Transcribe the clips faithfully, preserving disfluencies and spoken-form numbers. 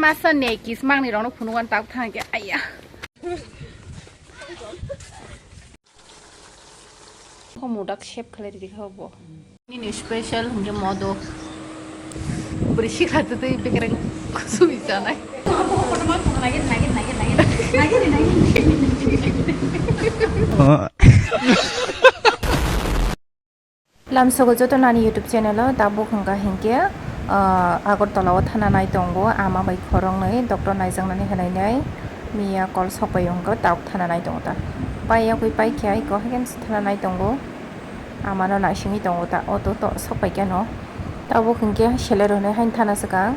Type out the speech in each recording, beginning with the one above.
Asa ne kis mangni rokno phunuk an tak thang khe, aiya. Kho mudak sep khlai ridi kha bo. Nini special hwnkhe modo. Bwrwi sikha twi bekereng kusui chanai. Lamsogo joto nani YouTube channel o tabuk hwnkha hinkhe, ah, Agartala o thana nai tongo ama bai khoroknwi doctor naijaknani hwnwi nai miya kol sokbai hwnkha tabuk thana nai tongo ta. Pai yakwi pai khe aiko haikhe thana nai tongo. Amano naisingwi tongo ta, auto to sokpai khe no. Tabuk hinkhe seler hwnwi haino thana swkang,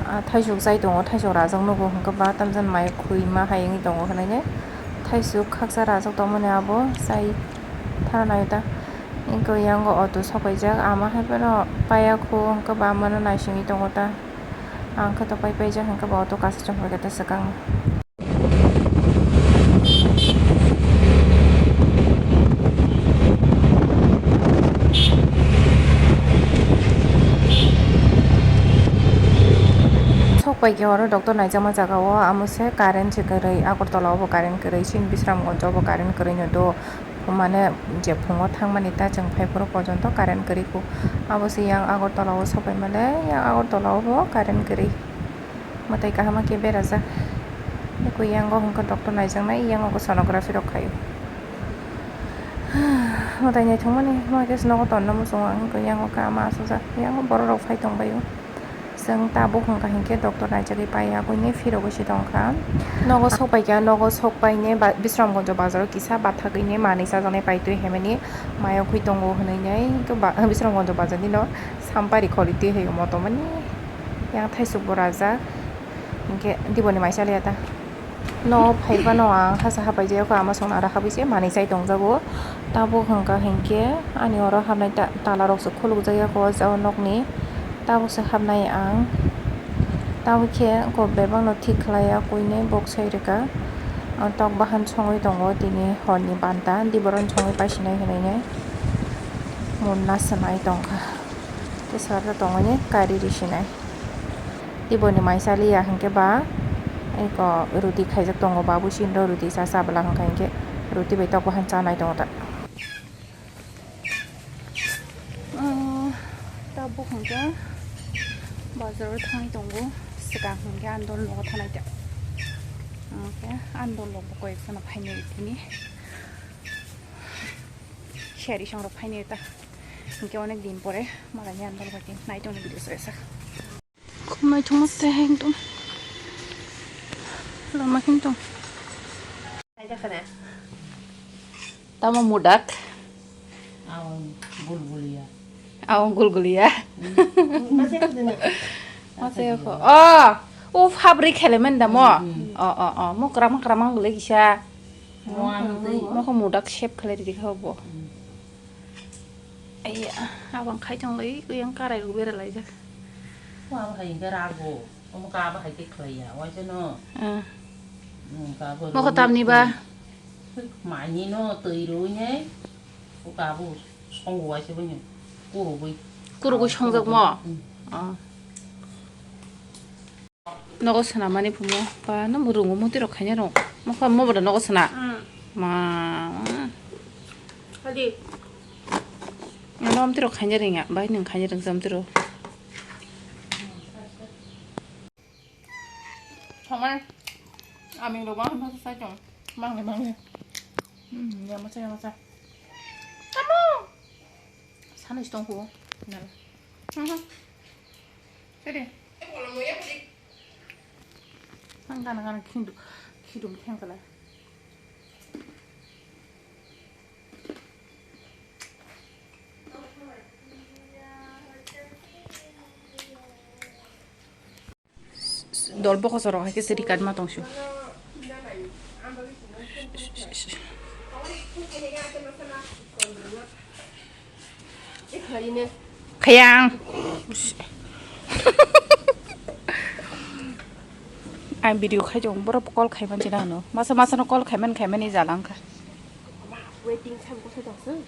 ah, thaisuk chai tongo, thaisuk rajak nugo hinkhe ba tamjani mai khwima hai wngwi tongo hwnwi nai. Thaisuk khaksa rajak tongmani abo chai thana naio ta. Wngkhe yango auto sokaijak, ama hai phano paiya khu, hwnkhe ba amano naisingwi tongo ta. Ang khe to pai paijak, hwnkhe ba auto kasa chwng paikha ta swkang. Sok paikha oro doctor naijakma jaga o, amo se current se kwrwi, Agartala o bo current kwrwi, chini Bisramganj o bo current kwrwi no do. Mane je phungo thangmani ta chwng phai phuru pojonto current kwrwi kho. Abo se yang Agartala o sopai male, yang Agartala o bo current kwrwi. Mwtai kaham khe berajak. Eko yang o hwnkhe doctor naijaknai, yang o sonography rok khaio. Mwtai naithokmani, ma khe nogo tonna muchungo ang, yang o kama asajak, yang o borok rok phai tongbaio. Chwng tabuk hwnkha hinkhe doctor naijagwi pai ya, buini phirogwi se tongkha. Nogo sok paikha, nogo sok paine ba-, Bisramganj bazaro kisa bathagwini manwi chajaknai paitwi hemani mayo khwi tongo hwnwi nai, ba-, Bisramganj bazarni no sampari kholi twi hai motomani yang thaisuk bo rajak hinkhe diboni maisa liya ta. No phai phano ang hasa hapai jaya kho, ama songno aro habwi se manwi chai tongjago. Tabuk hwnkha hinkhe ani oro habnai ta-, tala rok se khuluk jak ya kho o jaga nokni. Tabuk se habnai ang. Tabuk khe kok bebak no thik khlai ya, kuinwi bok sai rwkha. Ang tok bahan songwi tongo tini horni banta, diboron songwi paisinai hinwi nai munna swnai tongkha. Tei sara tongo ni kari risinai. Tei boni mai saliya hinkhe ba eko roti khaijak tongo, babu sindro roti cha cha bwla hinkha hinkhe roti bai tok bahan chanai tongo ta. Ah, tabuk hinkhe bazaro thangwi tongo, swkang hinkhe andol nogo thanai ta. Hinkhe andol rok bo koi ekjano phainai tini. Seri song rok phainai ta. Hinkhe onek din pore malai ni andol bai nai tongni video se sak. Khum naithokma se ekdom. Lama khe tong. Tamo mudak? Awang gulgulia. Awang gulgulia. Masa ko. Oh, u fabri khelemen damo. Oh, oh, oh. Mo kramang kramang gule kisa. Mo ko mudak shape khlai ridi kha bo. Aiya, abang khai tong lai, yang karai rok bera lai jak. Mo abo hai hingke rago, omo ka abo hai khe khlai ya, waisa no. Ah. Mo kho tamni ba? Mani no twi rwi nai, o ka abo songo waisa bini, kurugwi. Kurugwi songjak mo? Ah. Nogo swnamani phumo, pa no rwngo muti rok khaina rwngo. Mokha mo boda nogo sna. Ma. Hadi. Ano amtiro khaina ringya, bai nung khaina ringsa amtiro. Thongmai. Aming rok bang bang sai tong. Bang le bang le. Hmm, ya masa ya masa. Kamu. Sana sitong ko. Na. Aha. Sede. Ang gana gana khindu khidum thengkala. Dol bokosoro hai khe siri kadma tongsu. Khayang. Ang video khai jong borok call khai man jina hano. Masa masa no call khai man khai man ni jalang kha. Waiting time ko sa dong.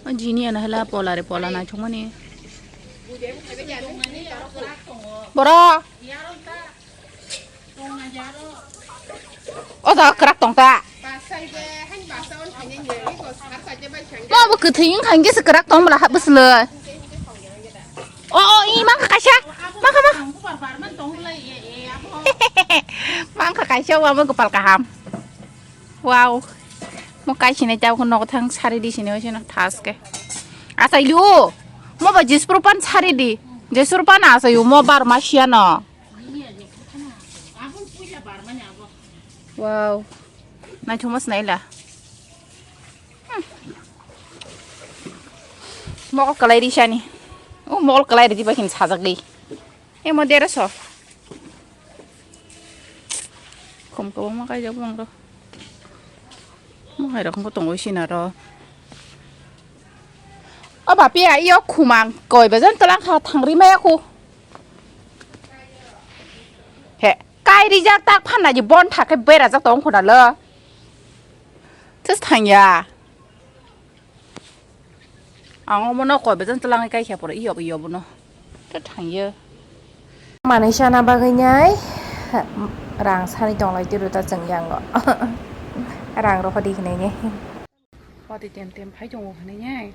O jini ana hala pola re pola naithokmani. Boro. O jaga kwrak tong ta. Mo bo kwthwi wngkha hwnkhe se kwrak tong bwla ha bwswlwi. O, o, i mankha kaisa. Mankha, mankha. Mankha kaisa, o amo kwpal kaham. Wow. Mo kaisinai tabuk nogo thang sari di sini sino thaske. Asai lu. Mo ba Jispur pan sari di. Jispur pan asai mo bar masia no. Wow. Naithoma sinaila. Hmm. Mokol kalai risani. O mokol kalai ridi bakin sajagwi. Emo deraso. Khum kwbangma kaijak bwrang rok. Mwkhai rok wngkha tongo sinaro. O bapia, iyo khumang koi bajan twlang kha thangri maya khu. He, kai rijak tak phanna ji bon thakhe berajak tong khuna lo. Tes thangya. Ang omono koi bajan twlangwi kaikha pore iyok iyo bono. Ta thangyo. Manwi sana bagwi nai rang sani tonglai tiro ta chwng yango. Rang rohor di hinai nai. Wati tem tem phai tongo hinai nai.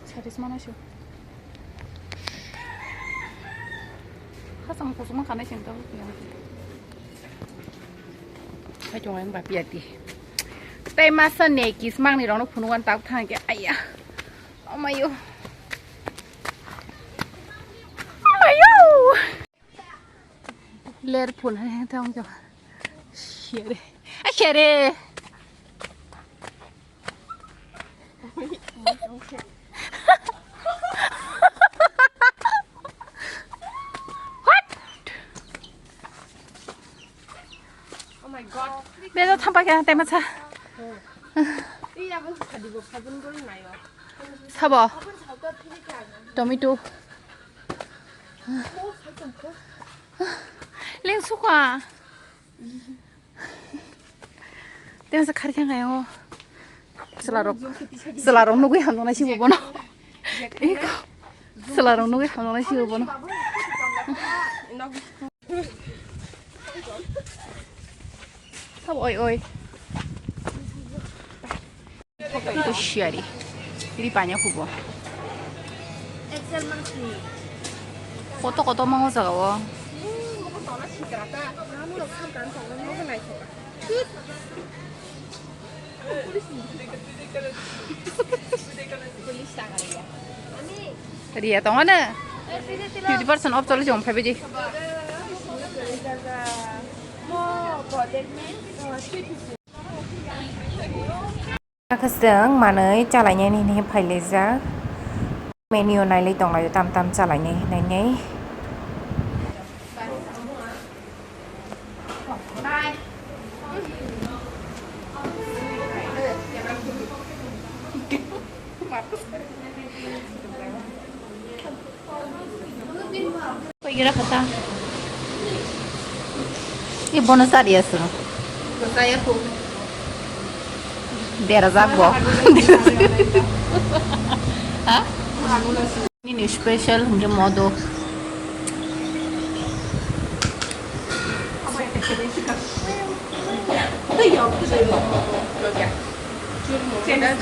Satis mana shu. Hasang kusuma kanai sing tau. Hai chong ang bapia ti. Tei masa ne kis mang ni rong no phunu wan tak thang ke aya. Amayo. Amayo. Ler phun hai thang jo. Shere. A shere. What? Oh my God. Bejo thampa kya tema cha. Iya, bang khadi bo khajun gol nayo. Sabo. Tomato. Leng suka. Tengsa khari khe khayo. Chwlarok, chwlarok nugui hamjaknai sibo bono. Eko. Chwlarok nugui hamjaknai sibo bono. Sabo oi, oi. Ito siyari. Iri panya hubo. Koto koto mango jaga o. Riya tongo na? Fifty percent off choli jong phai baji. Khasdeng manwi chalainani hinwi phailaijak. Menu nailai tonglaio, tam tam chalainai hinwi. Koi gira khata. I bono sari asu. Saya ku. Dera jak bo. Ha? Ini special hingke modo.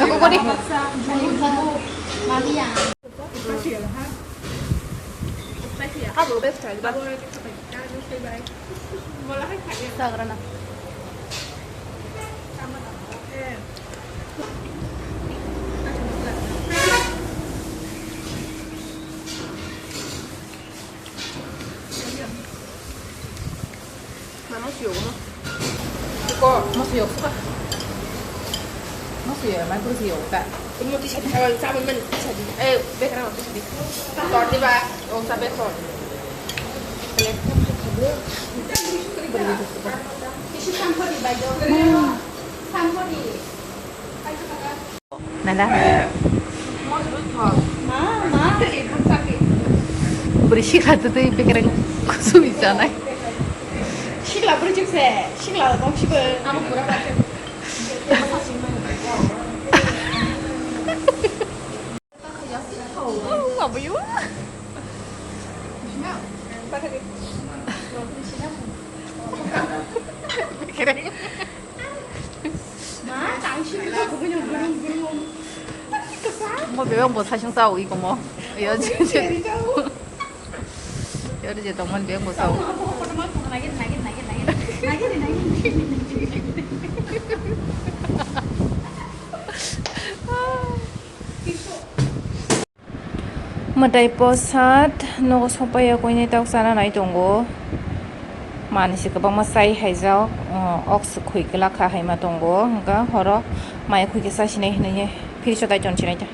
Aku kau di. Sagrana. Mama siyok mo. Ko mo siyok suka. Mo siyok, mai pura siyok ta. Mo tisa di, eh, sabi men tisa di. Eh, bekra mo tisa di. Tor di ba, o sabe tor. Tisi sampo di ba jo. Sampo di. Nada. Beri sikla tu tu bekra kusui sana. Sikla beri jik se, sikla dong sibe. Amo pura pakai. Amo abayu. Mo bebak bo saisung sao iko mo. Yo je je. Yo je tongmani bebak bo sao. Mwtai posat nogo sopaiya koinai tok chana nai tongo. Manui se kwbangma chai haijak, o, ok se khwi kwlak kha haima tongo, hwnkhe horo maya khwi khe chasinai hinwi phirisa daiton sinai ta.